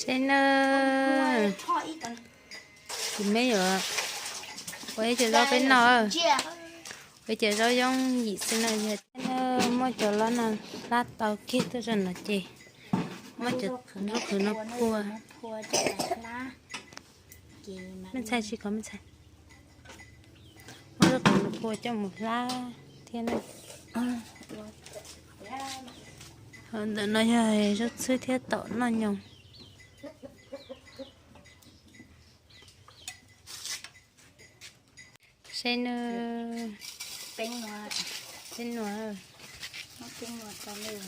Seb nawb, kuv me yuav ua ib co zaub peb noj, ua ib co zaub yooj yim xwb na. Yog seb nawb, muab cov lab no hlab tau kiag tuaj rau no ces muab cov zaub qhwv no phua. Me ntxhais tsis kov me ntxhais. Muab zaub qhwv no phua coj mus hlab thiab na. Ntawm no yog zaub txhwb thiab taum noj nyoos. Seb nawb, peb nua, peb nua tau lawm.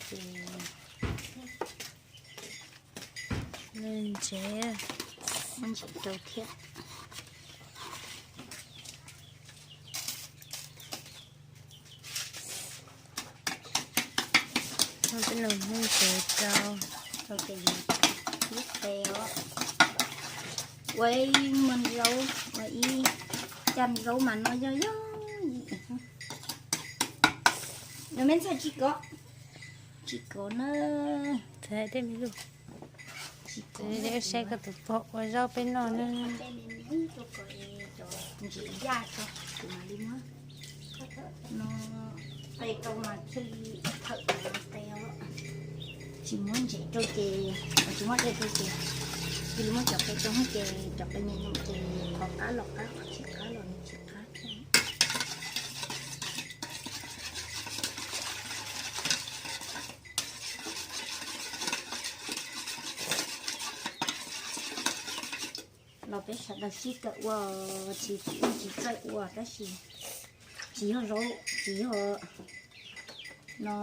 Ces ntsev, ntsev rau thiab. Peb nua ntsev rau, rau ces ib qe os. Ua ib muag zaub, ua ib cam zaub mas noj yooj yim. Nws me ntxhais tsis kov, tsis kov na. Saib koj tus pog ua zaub peb noj na. Ntsev yaj tso, kuv mam li muab no qe rau mas thiaj li thawm qe os. Tsis muab ntsev rau ces, tsis muab qe rau ces, cia li muab cov qe rau ces cov qe me me ces qhov qab los qab, qhov tsis qab los nws tsis qab thiab. Los peb sawv daws sib kawm ua, tsis txawj ua tab sis tsis yog zaub, tsis yog no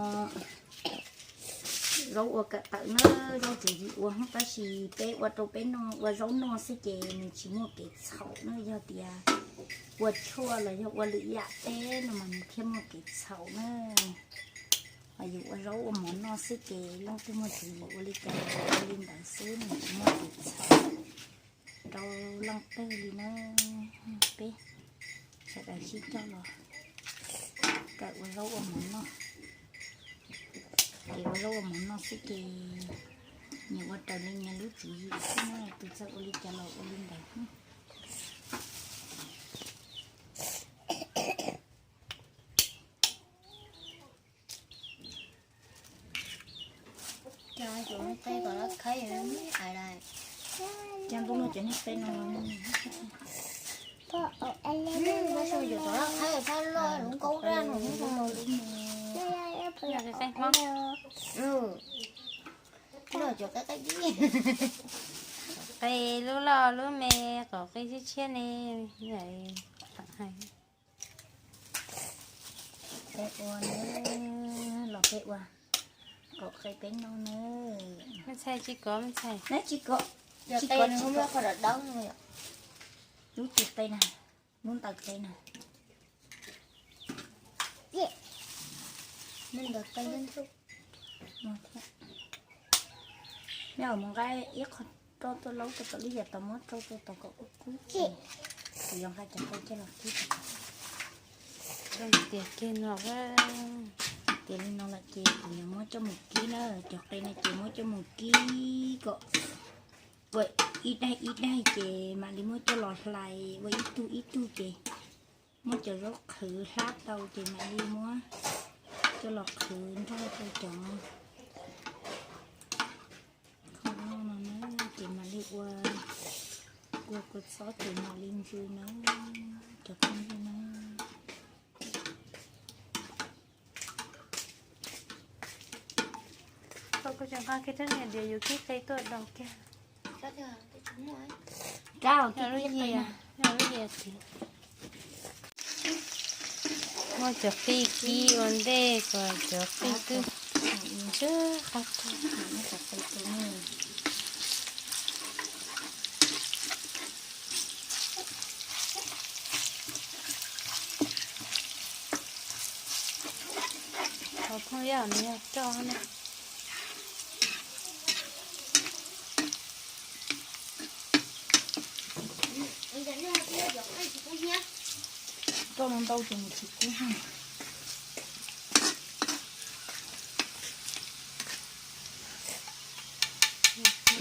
zaub ua kawm tawm na, zaub tseem yim ua tab sis peb ua rau peb noj, ua zaub noj xwb ces nws tsis muaj kev txhaum na. Yog tias ua tshuaj los yog ua lwm yam teb no mas nws thiaj muaj kev txhaum na. Ho yus ua zaub ua mov noj xwb ces leej twg muaj tswv yim ua li cas ua li ntawd xwb, nws tsis muaj kev txhaum rau leej twg li na. Peb sawv daws sib coj los kawm ua zaub ua mov noj. Ces ua zaub ua mov noj xwb ces nyias ua raws li nyias lub tswv yim xwb na, tus txawj ua li cas los ua li ntawd. Cas ntuj no cov niag qe no, qe lub loj lub me, qov qe tshiab tshiab ne. Peb ua na, los peb ua, qov qe peb noj na. Me ntxhais tsis kov me ntxhais. Neb tsis kov, tsis kov, tsis kov. Lub tsis qe na, lub ntaws qe na. Lub ntaws qe no thiab. Neb mus nqa ib qho rau tuaj laub rau tom lub yam tau muab rau rau tom kom kub kub ces kuv yuav nqa cov qe coj los kib rau. Tias kiag no, tias li no lawm ces kuv yuav muab coj mus kib na. Cov qe no ces muab coj mus kib kom ua ib daig ib daig ces mam li muab coj los hlais ua ib tug ib tug ces muab cov zaub qhwv hlab tau ces mam li muab coj los qhwv nrog rau cov kho no na, ces mam li ua, ua kua txob ces mam li ntsw na, cov phooj ywg na. Koj tseem nqa kiag rab niag diav yus kib qe tuaj daus kiag. Rab lub yias, lub yias tid. Muab cov qij kib ua ntej kom cov qij twb ntsw qab. Qhov phooj ywg no yog roj na. Roj no ntau ces nws tsis kub heev.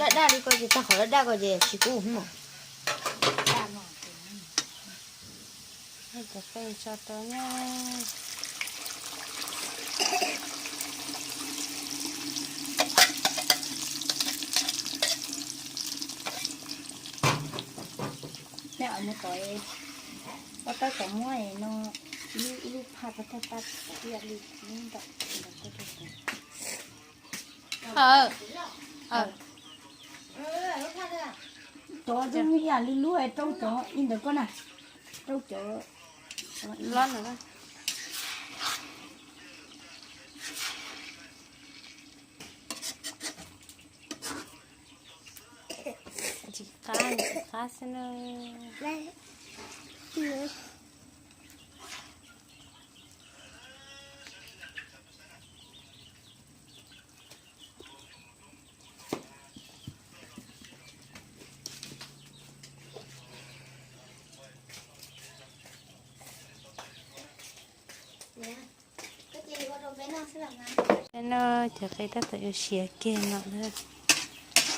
Daj daj li ko ces tag qhov daj daj ko ces tsis kub hwv mas. Cov qe tso rau na. Neb mus tom, ua tab tom muab no, ib lub phaj rau thawj tab tom ib yam li ntawm ntawm ko rau. Tov zoo ib yam li lub rau cov ib ntawm ko na, rau cov lob no. Tsis qab, tsis qab xwb na. Peb no cov qe tab tom yuav siav kiag no,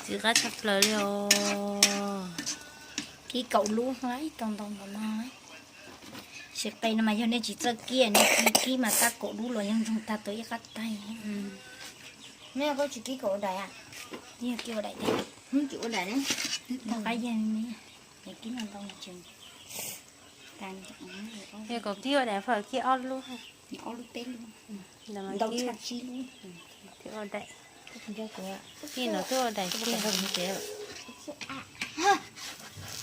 txiv qab tshaj plaws li os. Kib kaum lub, ib tau ntau npaum no. Siav qe no mas yog nej tsis txawj kib, nej kib kib mas tab kaum lub los yeej ntsoog tag tau ib qab taig. Neb koj tsis kib kaum ua daim a? Yog kib ua daim thiab. Tsis ua daim ne. Qab yag, kib ntau ntau tseem. Yog kom kib ua daim faj kib ob lub, ob lub peb lub. Ntau tshaj tsib lub. Twb ua daim. Kib no twb ua daim kiag.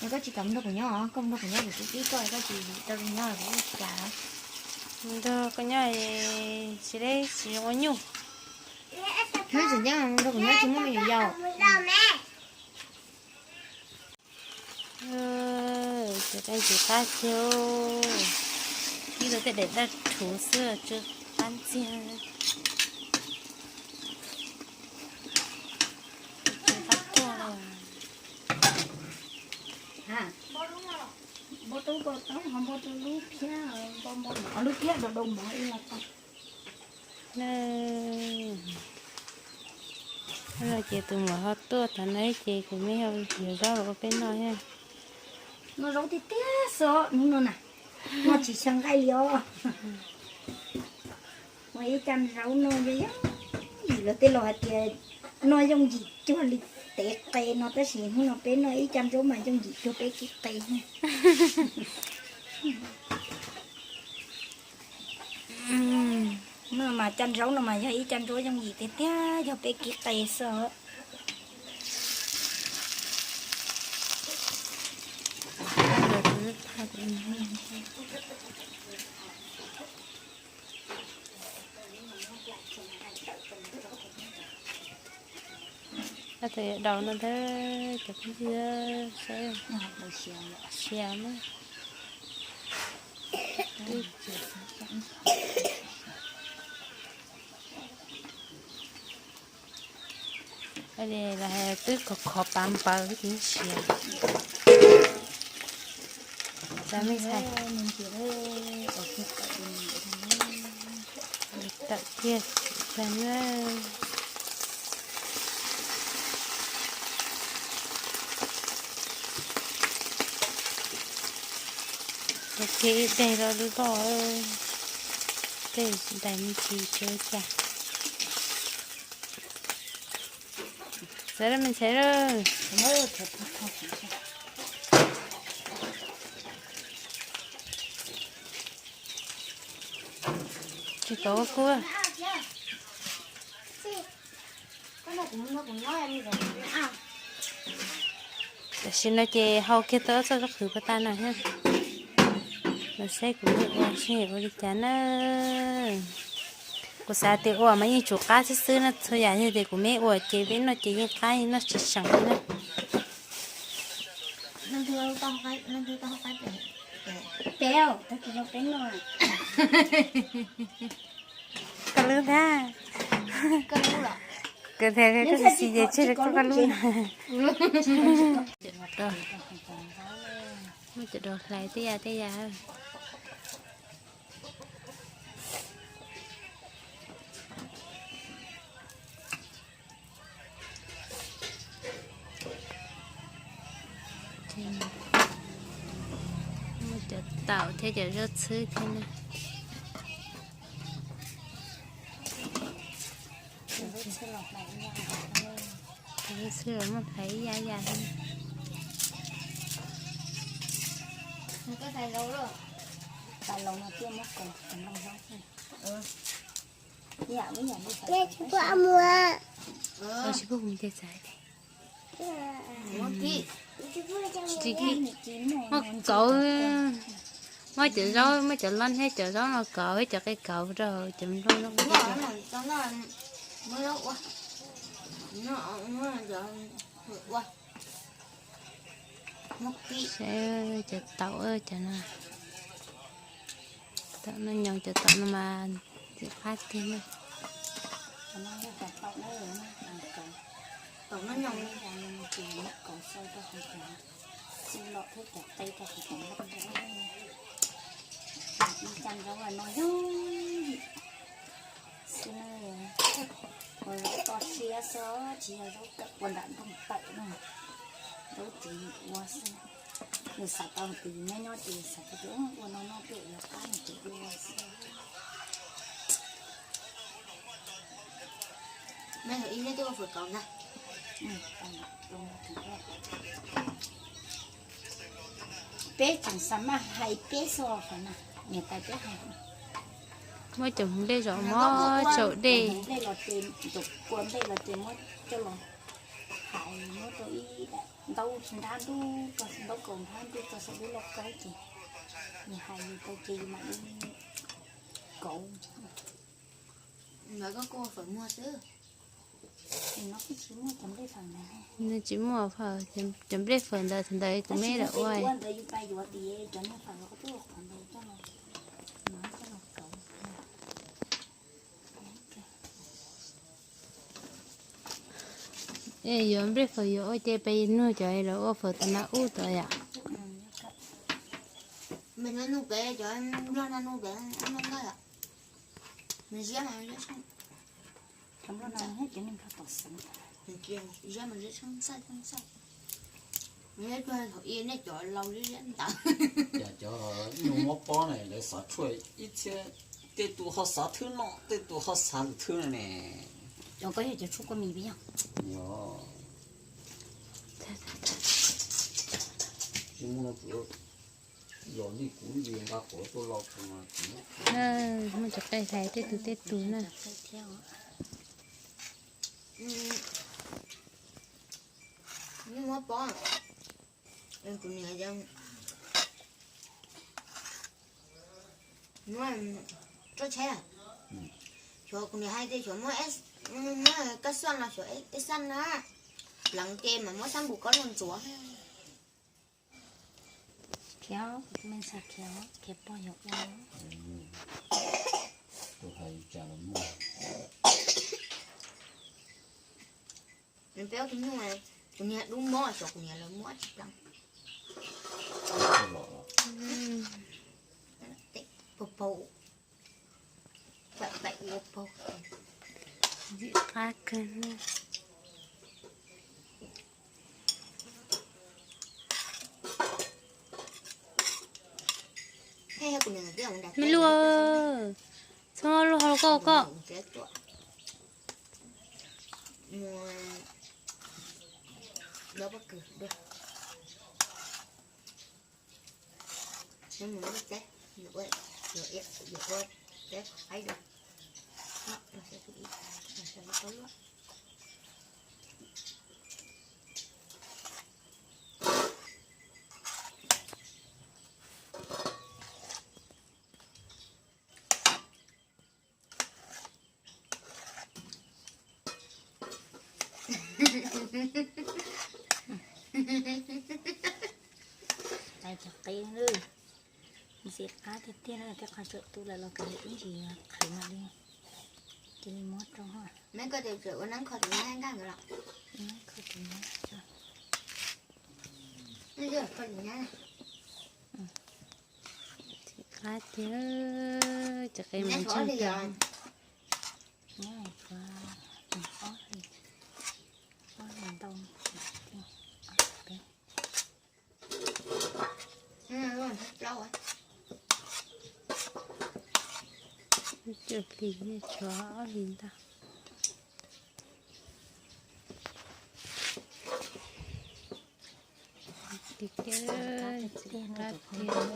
Koj tsis kam nrog kuv nyob, koj nrog kuv nyob kuv twb kib koj, koj tsis tau nyob kuv tsis kam. Nrog koj nyob tsis deb tsis ua nyuj. Nyob tseem ceeb nrog kuv nyob tsis muaj me nyuam yaus. Cov qe ntxim qab tiag, kib tau tej daim daj rhuv xwb tsw qab ntxiag. Tsw qab tuaj. Npau rau lub phiab, npau lub phiab dau dau mov ib los tau. No ces tus muam ho tuaj tag no ces kuv me ho yuav zaub los ua peb noj thiab. Noj zaub tiag tiag xwb hnub no na, noj tsis xyaw nqaij li os. Ua ib caj zaub no yog yooj yim, los tej laus hais tias noj yooj yim cuag li tev qe no, tab sis hnub no peb noj ib caj zaub mas yooj yim cuag peb kib qe. No mas caj zaub no mas yog ib caj zaub yooj yim tiag tiag, yog peb kib qe xwb. Tab tom yuav daus no ntag cov phooj ywg, saib, siav na. Los hais twb khov khov pav npaws ces siav. Txawm me ntxhais, tawm kiag tag na. Ua kiag ib daig rau lub loj, tej daim me ntsis tsis ua cas. Txawm me ntxhais lawm. Tsis pom ua kub. Tam sim no ces hau kiag tau ob txoj zaub qhwv puas tag no thiab. Los saib kuv me ua seb ua li cas na. Kuv xav tias ua mas yeej tsum qab xwb xwb na, txhua yam yog tias kuv me ua ces peb noj ces yeej qab, yeej noj tsis seem li na. Peb, tag kis no peb noj. Koj lub ntag. Kuv tias koj tsis xis ces tseg rau koj lub ntag. Muab cov daus hlais tej yam tej yam. Taum thiab cov zaub txhwb thiab na. Zaub txhwb los muaj hlais ib yam yam thiab. Tsis pub mus ces txav. Muaj kauv, muab cov zaub, muab cov lab thiab cov zaub no kauv, cov qe kauv rau cov nplooj no. Saib cov taum, cov no, taum no nyoos, cov taum no mas ntxim qab tiag na. Xwb na, ua zaub toj siab xwb, tsis yog zaub kawm ua nram nroog tawm no. Zaub tsev yus ua xwb. Yus xav tau hais tias yus nyob nyob ces yus xav tias ua no no peb yuav qab no ces ua xwb. Peb tseem xav maj hais peb xwb os na, niam tais peb hais. Muab cov hmoov nplej zom mov tsaum dej. Nplej los ces, cov kua nplej los ces muab coj los hais, muab rau ib daim ntaub nrab ntuj, ntaub kaus nrab ntuj rau saum lub lauj kaub ces nws hais yus tau ces yus mam li kauv. Nws tsis muaj fawm, cov nplej fawm ntawd thaum ntawd kuv me lawm ua. Es yuav nplej fawm yuav ua ces peb nug cov lawv ua fawm tom nram ub tod yom. Cov nej cov laus li ntawd, nyuj mob pob na, lawv xav tshuaj ib txhiab, tej tus ho xav thwb noj, tej tus ho xav lwm thwb no ne. Cov koj yog cov tshuaj kua mis peb yog. Tsis muaj, yog li kuv nqa qhov tuaj lau. Muaj cov qe hlais tej tus tej tus na. Nyuj mob pob, kuv niam, muab tso tshaib. Xyov kuv niam hais tias xyov muab, muab kab xaj no, xyov eb xaj no, pleev ces mas muab sab npum koj luag ntxuav. Khiav, kuv tus me ntxhais khiav, khiav pog yog ua. Peb tus nyuj, kuv niag dub mob xyov kuv niam lawv muab tsis pleev. Paug paug, paim paim ua paug. Ntxim qab kawg na. Me luag, txhob lub hau koj koj. Tais cov qe, ntxim qab tiag tiag na, tej qhov tseem tu lawm los kav liam ib ntsis qhwv mam li, cia li muab rau. Me koj tias tseem ua neeb kho tus nyab nkaj ntawd los? Kho tus nyab, kho tus nyab. Ntxim qab tiag, cov qe mas ntseeg kawg. Nyab tshuav ob hlis, ob hlis ntau, ob hlis peb. Plis nej tshuav ob hlis ntag. Tiag tiag, qab tiag.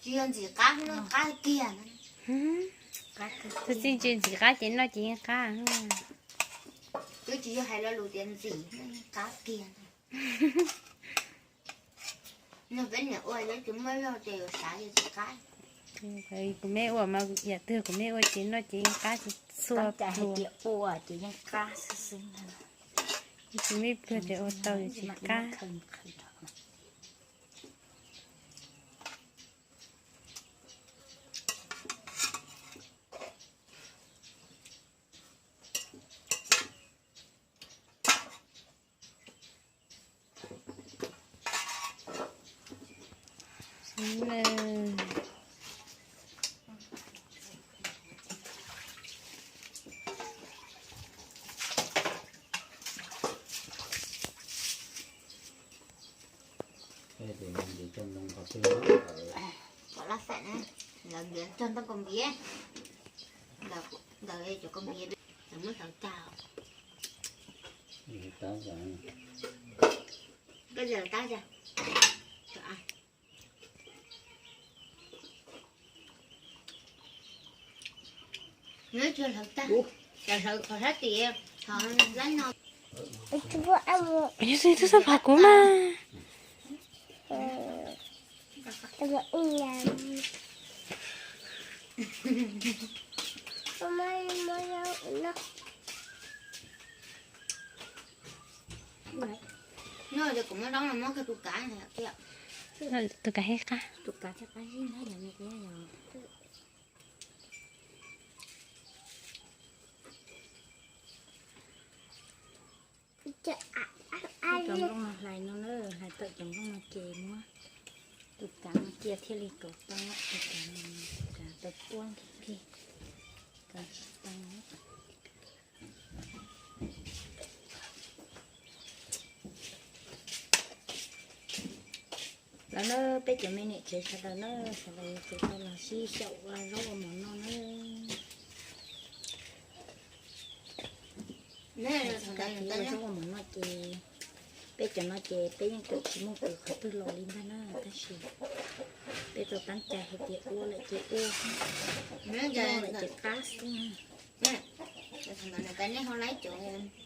Tsis yog ntxim qab, qab tiag. Tus txiv ntxim qab ces noj ces yeej qab. Twb tsis yog hais lo lus tias ntxim, qab tiag. Yog peb niam ua, yog tsis muaj zog ces yuav xav yog tsis qab. Kuv me ua mas yam twg kuv me ua ces noj ces yeej qab tsis txhua pluag. Ua ces yeej qab xwb xwb. Tsis me pluag ces ua tau tsis qab. Cov laj fam na, lawv ntiav txog ntawm kaus npiav, ntawm cov kaus npiav, lawv muab hlawv tag. Koj hlawv tag. Hlawv tag, hlawv qhov sab tim, qhov lab no. Yog twb xav phom kuv mas. Tus kav hib qab. Cov nplooj no hlais no na, hlais tawm cov nplooj no ces muab tus kav no cia thiaj li kauv tau, tus kav no, tus kav tau tuab nki nki, kauv tsis tau. Los na peb cov me niam tsev sawv daws na, sawv daws yuav tsum tau los sib xyaum ua zaub ua mov noj na. Txog kab ua zaub ua mov noj ces peb cov no ces peb yeej tseem tsis muaj kwv qhov twg los li ntag na, tab sis peb tau tab cai hais tias ua lawm ces ua, noj lawm ces qab xwb.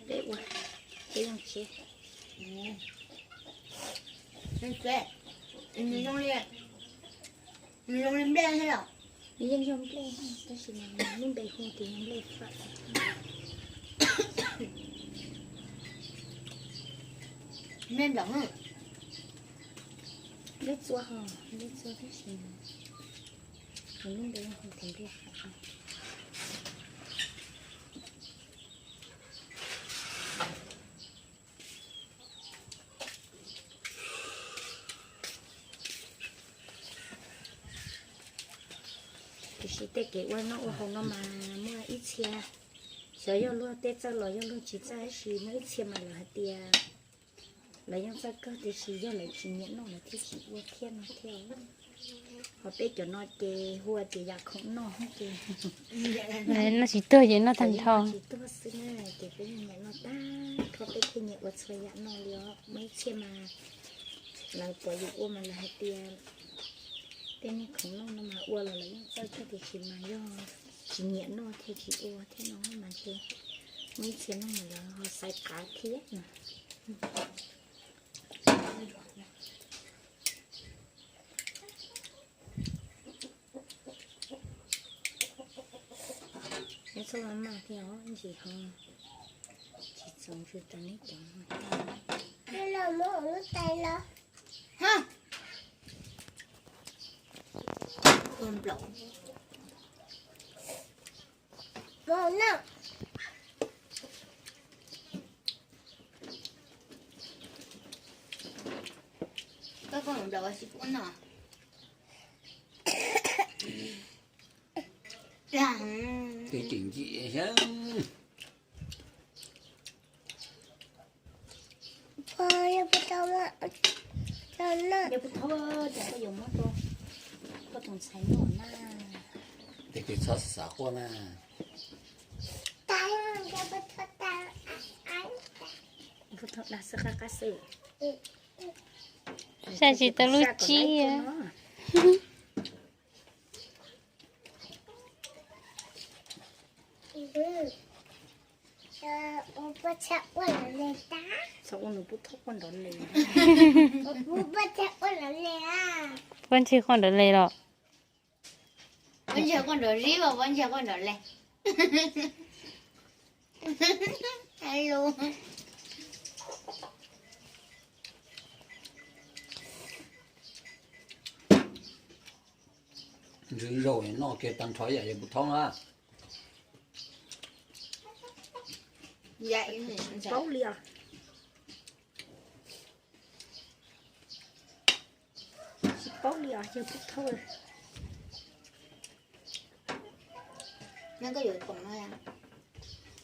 Peb ua, peb yeej tsev. Nws zoo li nplej thiab los? Nws yeej yog nplej tab sis mas lub npe hu tias yog nplej fam. Nplej nplaum, nplej txua ho, nplej txua tab sis nws lub npe hu tias nplej fam. Tiam sis tej kev ua noj ua haus no mas muaj ib txhia, xyov yog luag tej txawj los yog luag tsis txawj tab sis muaj ib txhia mas lawv hais tias lawv yeej txawj kawg tiam sis yog lawv tsis nyiam noj lawv thiaj tsis ua thiab no thiab. Ho peb cov no ces hu tias yam khoom noj ces noj tsis tuag ces noj tag nrho. Tsis tuag xwb na ces peb yeej nyiam noj tag nrho peb thiaj nyiam ua txhua yam noj li os. Muaj ib txhia mas lawv pom yus ua mas lawv hais tias tej niag khoom noj no mas ua los lawv yeej txawj kawg tiam sis mas yog tsis nyiam noj thiaj tsis ua thiab no mas ces muaj ib txhia noj mas lawv ho xaiv qav thiab no. Neb txhob maj maj thiab os, ntsis ho tsis txaus ntsws tas neb cov no thiab. Ua nplaum. Koj koj nplaum ua si kub no. Kev tseem ntxim xwb. Yog puas tau, yog puas tau ces koj yuav muab rau koj tus ntxhais noj na. Tsis txhob xav quaj na. Saib tsis tau lub tsib. Puab ntshai quaj nrov le los? Puab ntshai quaj nrov zib, puab ntshai quaj nrov le. Ntxwv zaum noj kiag tag nrho yam yawg Pub Thoob na. Paub li os. Tsis paub li os, yawg Pub Thoob. Nyob koj yuav toom no,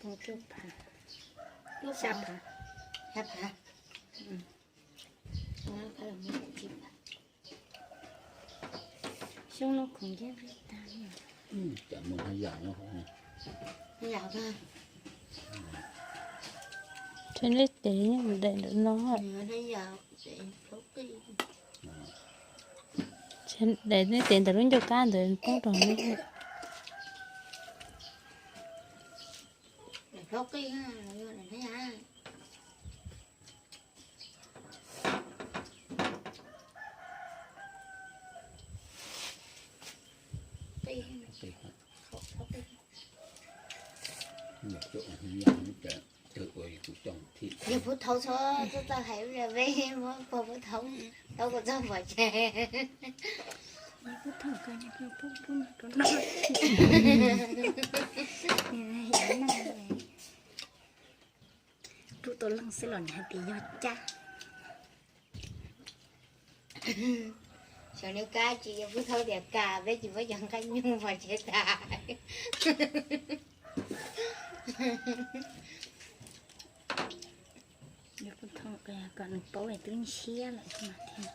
toom cuaj phav, xya phav, xya phav. Xyoob no khoom ncej nqi tag li. Cas mus haj yam no. Tshe neb tes nyob mus daim ntawm no. Tshe daim neb tes ntawm lub ncauj kab ntawd poob rau neb. Yawg Pub Thoob txhob txawj hais ua pog Pub Thoob, tau kuv txog pov tseg. Rub tau leej xwb los nws hais tias yog cab. Xyov neb kab tsis, yawg Pub Thoob tias kam, peb tsis paub cov nqaij nyuj pov tseg tas. Yawg Pub Thoob kom nws paub es twb ntshiab lawm mas thiaj.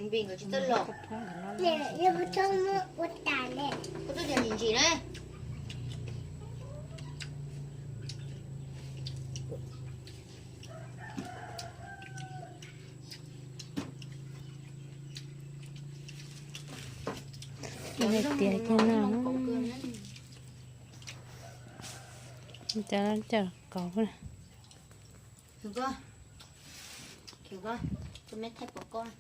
Npis nkawd tsis txawj los. Koj tuaj tias ntsim ntsim na. Tias tias no. Cov cov kauv na.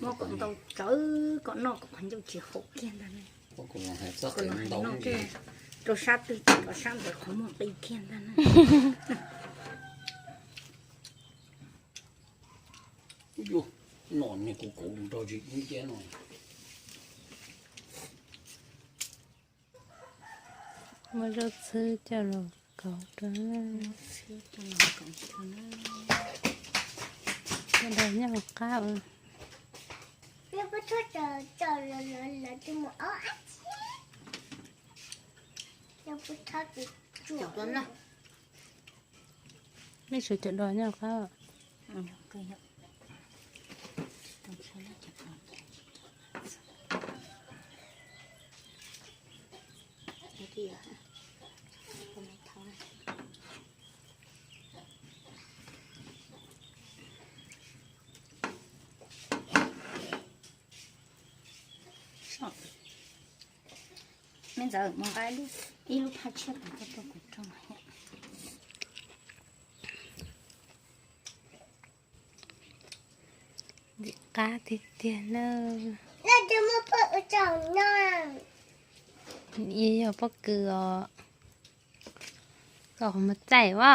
Muab kom ntau tsawv kom noj kom qhov ncauj tsis haum kiag ntag ne. Kom noj rau sab twg ces rau sab ntawd qhov muag qi kiag ntag ne. Noj niag kuv kauv nrog tsis dub nciab no. Muab zaub txhwb coj los kauv rau. Coj los nyob hauv qab. Nej sawv cov dos nyob qab. Me ntxawm mus nqa ib lub phaj tshiab kom koj tuaj kuv rooj. Ntxim qab tiag tiag na. Yog pob kws os. Koj qhov muag txaij as.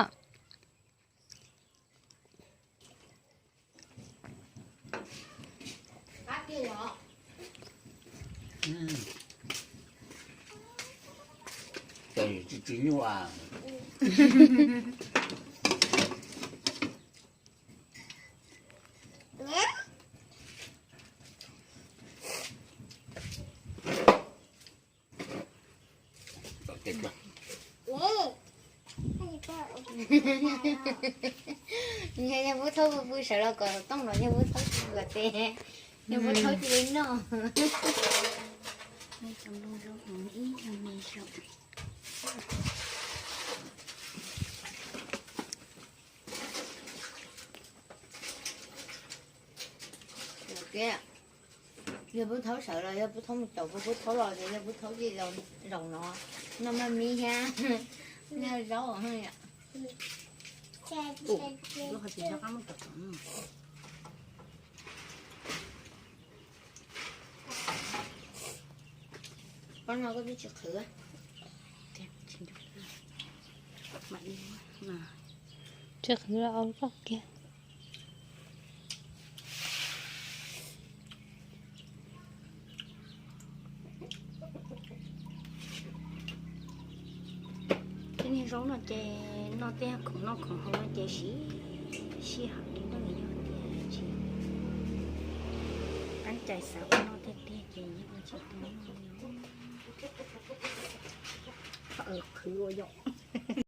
Tsis tsis nyuaj. Yog Pub Thaub pw pw sawv los kom tooj los yog Pub Thaub tsis kom tes, yog Pub Thaub cia li noj. Yog Pub Thaub sawv los yog Pub Thaub mus caum, Pub Thaub los ces yog Pub Thaub cia li zaum no, noj maj mib thiab, noj zaub yom. Pob no koj twb tsis qhwv. Tsis qhwv los au koj kiag. Tej niag zaub no ces noj tej khoom noj khoom haus no ces sib sij hawm li ntawd, yog tias tsis qeeb cai xav ua noj tiag tiag ces yeej ua tsis tau noj li.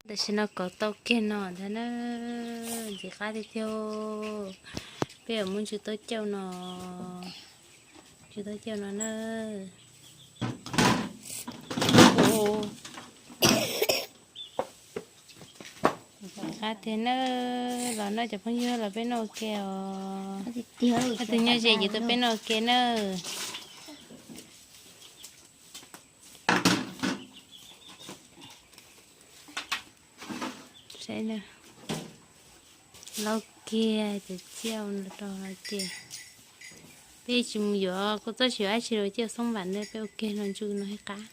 Tam sim no kov tau kiag no ntag na, ntxim qab tiag tiag. Peb yuav muab ntsw taub cauj no, ntsw taub cauj no na. Ntxim qab tiag na, los noj cov phooj ywg los peb noj ua ke os. Leej twg nyob ze ces tuaj peb noj ua ke na. Saib na, laub kiag cov tsiaj rau no ces peb tsis mus yuav, kuv txoj tsis yuav dab tsi los cia xoob vam ntawd peb ua kiag no ntsw no qab na.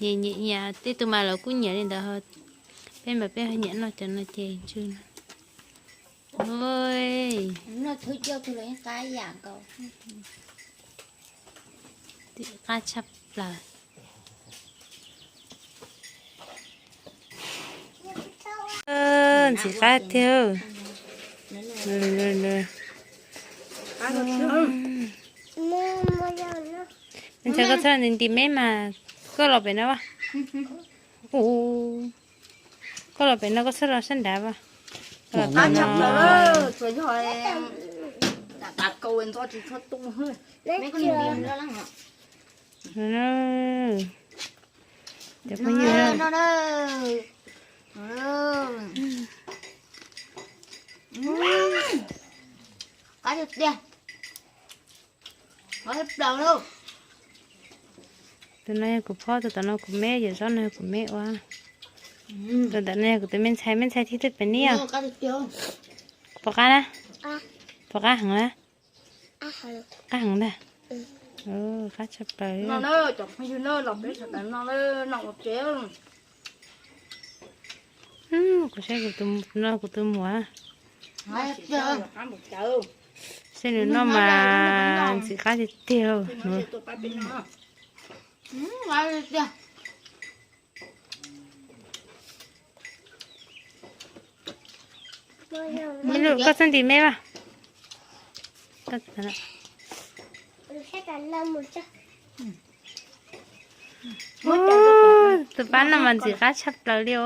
Nyiam nyiam nyiam, tej tus mas lawv kuj nyiam li ntawd, peb mas peb ho nyiam noj cov no ces ntsw no. Ntxim qab tshaj plaws. Ntxim qab tiag. Ntshai koj txhob nti nti meb mas koj los pem no. Koj los pem no koj txhob los sab nrad as. Cov phooj ywg, qab tiag tiag. Tus no yog kuv phob, tus tom no kuv meb, yog zaub no yog kuv meb ua. Tus ntawm no yog kuv tus me ntxhais, me ntxhais thiab tus pem ni os. Puas qab na? Puas qab heev na? Qab heev ntag. Qab tshaj plaws. Kuv saib kuv tus no kuv tus muam. Saib nws noj mas ntxim qab tiag tiag. Koj txhob nti meb mas. Tus pab no mas ntxim qab tshaj plaws li os.